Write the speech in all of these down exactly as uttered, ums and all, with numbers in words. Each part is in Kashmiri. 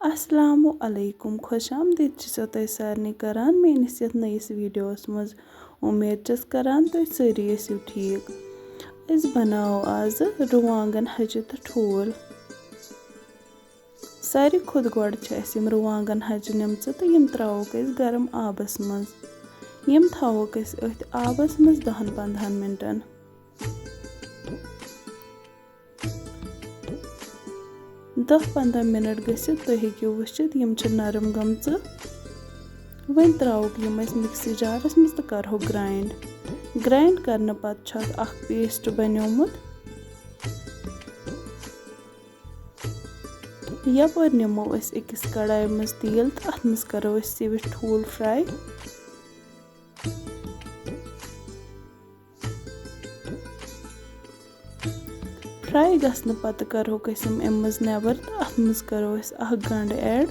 السلام علیکم، خۄش آمدید چھسو تۄہہِ سارنٕے کران میٲنِس یتھ نٔیِس ویڈیوس منٛز۔ اُمید چھس کران تُہۍ سٲری ٲسِو ٹھیٖک۔ أسۍ بناوو آزٕ رُوانٛگن ہَچہِ تہٕ ٹھوٗل۔ ساروی کھۄتہٕ گۄڈٕ چھِ اَسہِ یِم رُوانٛگن ہَچہِ نِمژٕ تہٕ یِم ترٛاووکھ أسۍ گرم آبس منٛز۔ یِم تھاووکھ أسۍ أتھۍ آبس منٛز دَہن پنٛدہن مِنٹن۔ دَہ پنٛداہ مِنَٹ گٔژھِتھ تُہۍ ہیٚکِو وٕچھِتھ، یِم چھِ نرم گٔمژٕ۔ وۄنۍ ترٛاووکھ یِم أسۍ مِکسی جارَس منٛز تہٕ کَرہوکھ گرٛاینٛڈ۔ گرٛاینٛڈ کَرنہٕ پَتہٕ چھُ اَتھ اَکھ پیسٹ بَنیومُت۔ یَپٲرۍ نِمو أسۍ أکِس کڑایہِ منٛز تیٖل تہٕ اَتھ منٛز کَرو أسۍ سِوِتھ ٹھوٗل فرٛاے۔ فرٛاے گژھنہٕ پتہٕ کرہوکھ أسۍ یِم اَمہِ منٛز نٮ۪بر تہٕ اَتھ منٛز کرو أسۍ اکھ گنٛڈٕ ایڈ۔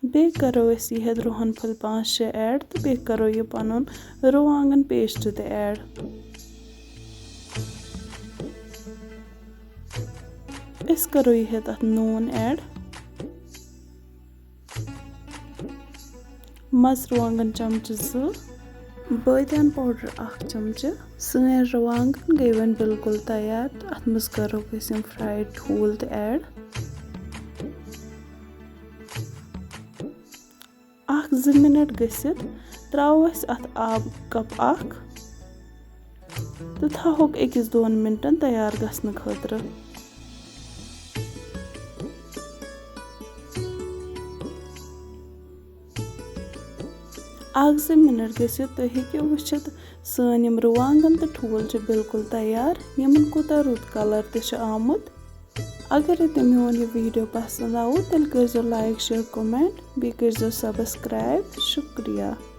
بیٚیہِ کرو أسۍ یہِ ہٮ۪تھ رُہن پھٔلۍ پانٛژھ شےٚ ایڈ تہٕ بیٚیہِ کرو یہِ پنُن رُوانٛگن پیسٹ تہِ ایڈ۔ أسۍ کرو یہِ ہٮ۪تھ اَتھ نوٗن ایڈ، مرژٕوانٛگن چمچہٕ زٕ، بٲدیان پاوڈر اکھ چمچہٕ۔ سٲنۍ رُوانٛگن گٔے وۄنۍ بالکل تیار تہٕ اَتھ منٛز کرو أسۍ یِم فرٛایڈ ٹھوٗل تہِ ایڈ۔ اکھ زٕ مِنٹ گٔژھِتھ ترٛاوو أسۍ اَتھ آب کپ اکھ تہٕ تھاوہوکھ أکِس دۄن مِنٹن تیار گژھنہٕ خٲطرٕ۔ اکھ زٕ مِنٹ گٔژھِتھ تُہۍ ہیٚکِو وٕچھِتھ، سٲنۍ یِم رُوانٛگن تہٕ ٹھوٗل چھِ بالکل تیار۔ یِمن کوٗتاہ رُت کلر تہِ چھُ آمُت۔ اگر تۄہہِ میون یہِ ویڈیو پسند آو، تیٚلہِ کٔرزیٚو لایک، شیئر، کمنٹ، بیٚیہِ کٔرزیٚو سبسکرایب۔ شُکریہ۔